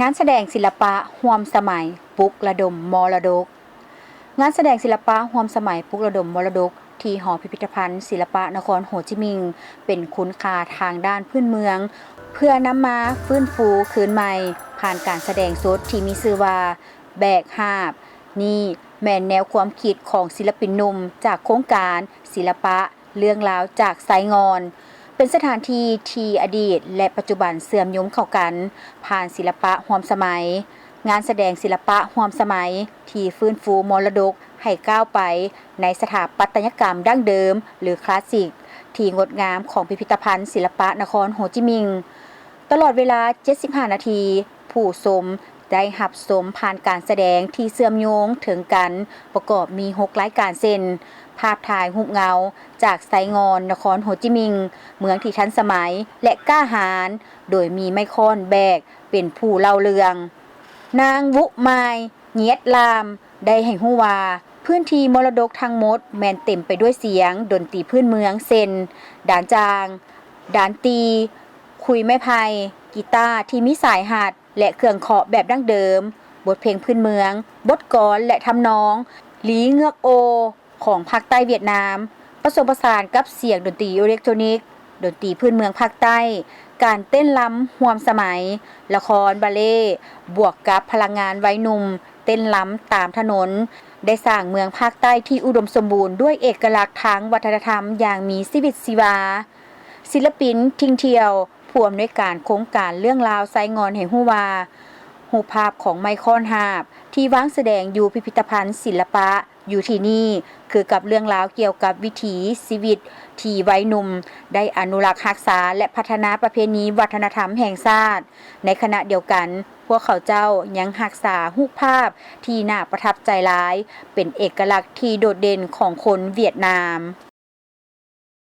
ງານສະແດງສິລະປະຮ່ວມສະໄໝ ປຸກລະດົມມໍລະດົກ. ງານສະແດງສິລະປະຮ່ວມສະໄໝ ປຸກລະດົມມໍລະດົກ ທີ່ຫໍພິພິທະພັນສິລະປະນະຄອນໂຮຈິມິງ ເປັນຄຸນຄ່າທາງດ້ານພື້ນເມືອງ ເພື່ອນຳມາຟື້ນຟູຄືນໃໝ່ ຜ່ານການສະແດງສົດທີ່ມີຊື່ວ່າ ແບກຫາບ. ນີ້ແມ່ນແນວຄວາມຄິດຂອງສິລະປິນໜຸ່ມ ຈາກໂຄງການສິລະປະ ເລື່ອງລາວຈາກໄຊງ່ອນ ເປັນສະຖານທີ່ທີ່ອະດີດ ແລະ ປັດຈຸບັນເຊື່ອມໂຍງເຂົ້າກັນ ຜ່ານສິລະປະຮ່ວມສະໄໝ. ງານສະແດງສິລະປະຮ່ວມສະໄໝ ທີ່ຟື້ນຟູມໍລະດົກໃຫ້ກ້າວໄປໃນສະຖາປັດຕະຍະກຳດັ້ງເດີມ ຫຼື ຄລາສສິກ ທີ່ງົດງາມຂອງພິພິທະພັນສິລະປະນະຄອນໂຮຈິມິງ. ຕະຫຼອດເວລາເຈັດສິບຫ້ານາທີ, ຜູ້ຊົມໄດ້ຮັບຊົມຜ່ານການສະແດງທີ່ເຊື່ອມໂຍງເຖິງກັນ ປະກອບມີຫົກລາຍການເຊັ່ນ ພາບຖ່າຍຮູບເງົາຈາກໄຊງ່ອນນະຄອນໂຮຈິມິງ ເມືອງທີ່ທັນສະໄໝ ແລະ ກ້າຫານ ໂດຍມີໄມ້ຄ້ອນແບກເປັນຜູ້ເລົ່າເລື່ອງ. ນາງ ວຸມາຍ ງຽດລາມ ໄດ້ໃຫ້ຮູ້ວ່າ ພື້ນທີ່ມໍລະດົກທັງໝົດແມ່ນເຕັມໄປດ້ວຍສຽງດົນຕີພື້ນເມືອງ ເຊັ່ນ ດານຈາງ, ດານຕີ, ຂຸຍໄມ້ໄຜ່, ກີຕາທີ່ມີສາຍຮັດ ແລະ ເຄື່ອງເຄາະແບບດັ້ງເດີມ, ບົດເພງພື້ນເມືອງ, ບົດກອນ ແລະ ທຳນອງ, ລີເງືອກໂອ ຂອງພາກໃຕ້ຫວຽດນາມ, ປະສົມປະສານກັບສຽງດົນຕີເອເລັກໂທຣນິກ, ດົນຕີພື້ນເມືອງພາກໃຕ້, ການເຕັ້ນລຳຮ່ວມສະໄໝ, ລະຄອນບາເລ, ບວກກັບພະລັງງານໄວໜຸ່ມເຕັ້ນລຳຕາມຖະໜົນ, ໄດ້ສ້າງເມືອງພາກໃຕ້ທີ່ອຸດົມສົມບູນດ້ວຍເອກະລັກທາງວັດທະນະທຳຢ່າງມີຊີວິດຊີວາ. ສິລະປິນ ທິງທ່ຽວ ຜູ້ອຳນວຍການໂຄງການເລື່ອງລາວໄຊງ່ອນໃຫ້ຮູ້ວ່າ ຮູບພາບຂອງໄມ້ຄ້ອນຫາບທີ່ວາງສະແດງຢູ່ພິພິທະພັນສິລະປະຢູ່ທີ່ນີ້ ຄືກັບເລື່ອງລາວກ່ຽວກັບວິຖີຊີວິດທີ່ໄວໜຸ່ມໄດ້ອະນຸລັກຮັກສາ ແລະ ພັດທະນາປະເພນີວັດທະນະທຳແຫ່ງຊາດ. ໃນຂະນະດຽວກັນ, ພວກເຂົາເຈົ້າຍັງຮັກສາຮູບພາບທີ່ໜ້າປະທັບໃຈຫຼາຍ ເປັນເອກະລັກທີ່ໂດດເດັ່ນຂອງຄົນຫວຽດນາມ.